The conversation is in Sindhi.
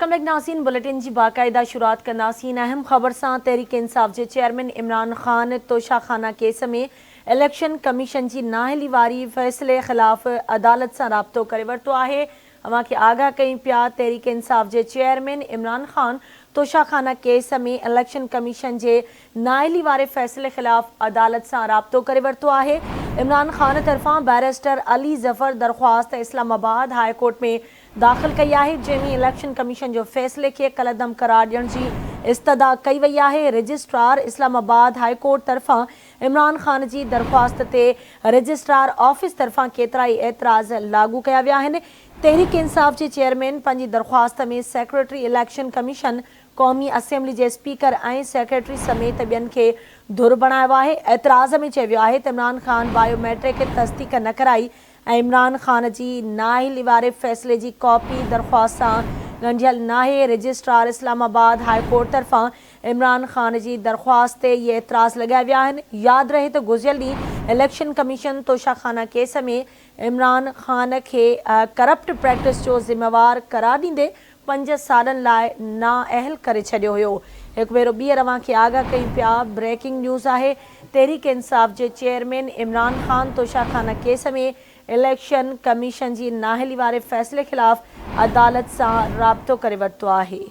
Welcome back ناظرين بليٽن جي باقاعده شروعات ڪنداسين اهم خبر سان تحريڪ انصاف جي chairman Imran Khan Toshakhana case ۾ election commission جي نااهلي واري فيصلي خلاف عدالت سان رابطو ڪري ورتو آهي اوهان کي آگاهه ڪيون پيا تحريڪ انصاف جي chairman Imran Khan Toshakhana case ۾ election commission جي نااهلي واري فيصلي خلاف عدالت سان رابطو ڪري ورتو آهي. عمران خان طرفان بئريسٽر علي ظفر درخواست اسلام آباد هاء ڪورٽ ۾ داخل ڪئي آهي، جنهن ۾ اليڪشن ڪميشن جو فيصلي کي ڪالعدم قرار ڏيڻ جي استدعا ڪئي وئي آهي. رجسٽرار اسلام آباد هاء ڪورٽ طرفان عمران خان جي درخواست تي رجسٽرار آفيس طرفان ڪيترائي اعتراض لاڳو ڪيا ويا آهن. تحريڪ انصاف جي چيئرمين پنهنجي درخواست ۾ سيڪريٽري اليڪشن ڪميشن قومي اسيمبلي جي اسپيڪر ۽ سيڪريٽري سميت ٻين کي ڌر بڻايو آهي. اعتراض ۾ چيو ويو آهي ته عمران خان بائيو ميٽرڪ تصديق نه ڪرائي ۽ عمران خان جي نااهلي واري فيصلي جي ڪاپي درخواست سان ڳنڍيل ناهي. رجسٽرار اسلام آباد هاء ڪورٽ طرفان عمران خان جي درخواست تي اهي اعتراض لڳايا ويا آهن. ياد رهي ته گذريل ڏينهن election commission Toshakhana case ۾ Imran Khan کي ڪرپٽ پريڪٽس جو ذميوار قرار ڏيندي پنج سالن لاء نااهل ڪري ڇڏيو هيو. هڪ ڀيرو ٻيهر اوهان کي آگاهه ڪيون پيا بريڪنگ نيوز آهي تحريڪ انصاف جي chairman Imran Khan Toshakhana case ۾ election commission جي نااهلي واري فيصلي خلاف عدالت سان رابطو ڪري ورتو آهي.